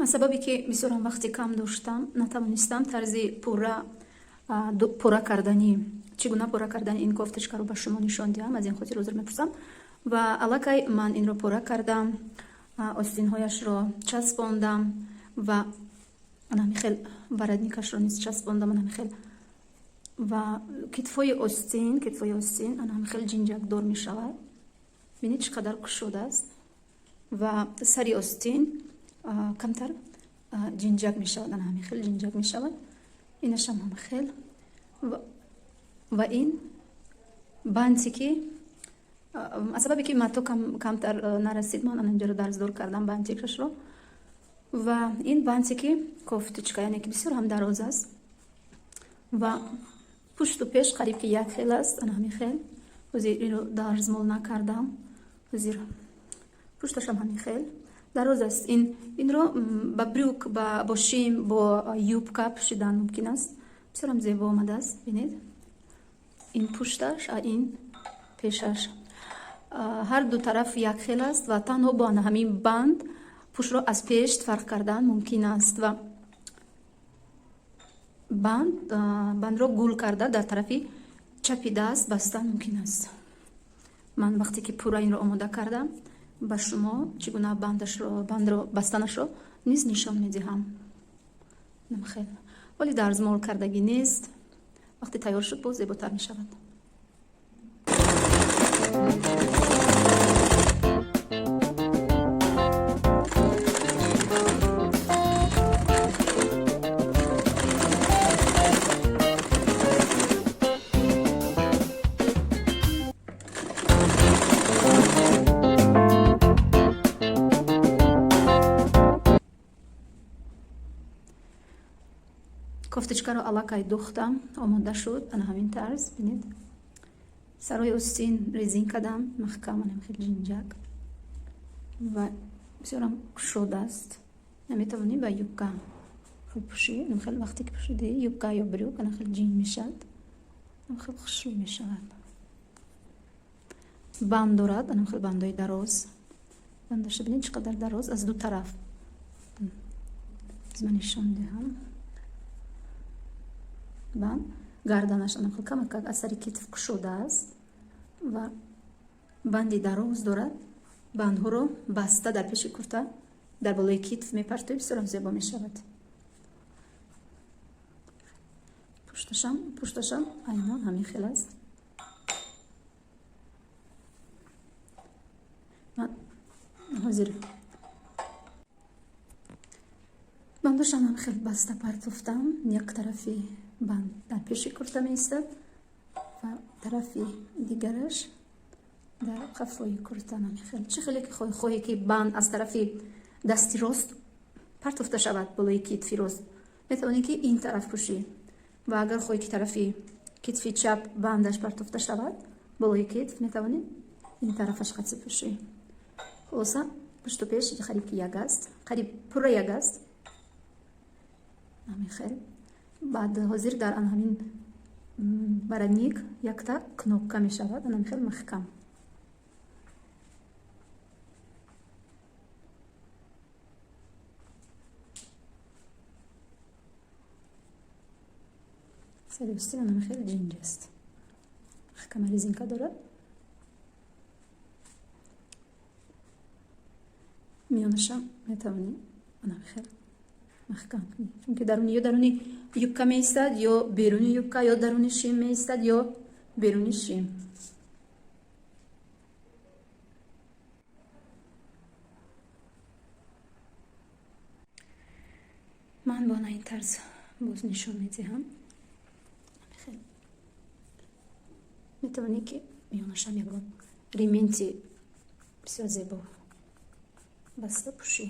Аз сабабе ки бисёрам вақти кам доштам, натавонистам тарзи пурра кардани, чӣ гуна пурра кардани ин кофточкаро ба шумо нишон диҳам. Аз ин хотир узр мепурсам. Ва аллакай ман инро пурра кардам, остинҳояшро часпондам ва ана хел воротникашро низ часпондам, ана хел. Ва китфҳои остин ана хел ҷинҷакдор мешавад. Бинед, чӣ қадар кушодааст ва сари остин камтар ҷинҷак мешавад, ана ҳамин хел ҷинҷак мешавад. Инашам ҳам хел. Ва ин бантики, аз сабабе ки мато камтар нарасид, ман ана инҷоро дарздор кардам бантикашро. Ва ин бантики кофточка, яъне ки бисёр ҳам дароз аст ва пушту пеш қариб ки як хел аст, ана ҳамин хел. Ҳозир инро дарзмол накардам, ҳозир пушташам ҳамин хел дароз аст. Инро ба брюк, бо шим, бо юбка пӯшидан мумкин аст. Бисёрам зебо омадааст. Бинед, ин пушташ, а ин пешаш. Ҳар ду тараф як хел аст ва танҳо бо ана ҳамин банд пуштро аз пеш фарқ кардан мумкин аст. Ва бандро гул карда дар тарафи чапи даст бастан мумкин аст. Ман вақте ки пурра инро омода кардам, ба шумо чӣ гуна бандро бастанашро низ нишон медиҳам. Хел ҳоли дарзмол кардагӣ нест. Вақте тайёр шуд, боз зеботар мешавад. Кофточкаро аллакай духтам, омода шуд ана ҳамин тарз. Бинед, сарои остин резинкадан маҳкам, ана хел ҷинҷак ва бисёрам кушод аст. Наметавонӣ ба юбка хел пӯшӣ. Хел вақте ки пӯшидӣ юбка ё брюк, ана хел ҷинг мешавад, хел хушрӯ мешавад. Банд дорад, ана хел бандои дароз. Бандаша бинед, чӣ қадар дароз аз ду тараф. Ман нишон диҳам. Банд гарданаш ана хел камакак аз сари китф кушодааст ва банди дароз дорад. Бандҳоро баста дар пеши курта дар болои китф мепартои, бисёрам зебо мешавад. Пушташам айнан ҳамин хел аст. Ман ҳозир бандошам ҳам хел баста партофтам. Як тарафи банд дар пеши курта меистад ва тарафи дигараш дар қафои курта. Намехел чӣ хеле ки хоҳе ки банд аз тарафи дасти рост партофта шавад болои китфи рост, метавонӣ ки ин тараф пӯшӣ. Ва агар хоҳӣ ки тарафи китфи чап бандаш партофта шавад болои китф, метавонӣ ин тарафаш қатъи пӯшӣ. Хулоса, пушту пеш қариб ки як аст, қариб пурра як аст, ҳамин. Баъд ҳозир дар ана ҳамин воротник якта кнопка мешавад, ана хел маҳкам. Сари остин ана хел ҷинҷ аст, маҳкама резинка дорад. Миёнашам метавонӣ ана хел маҳкам кунӣ, чунки даруни ё даруни юбка меистад, ё беруни юбка, ё даруни шим меистад, ё беруни шим. Ман бо ин тарз боз нишон медиҳам. Метавонӣ ки миёнашам ягон ременти бисёр зебо баста пӯшӣ.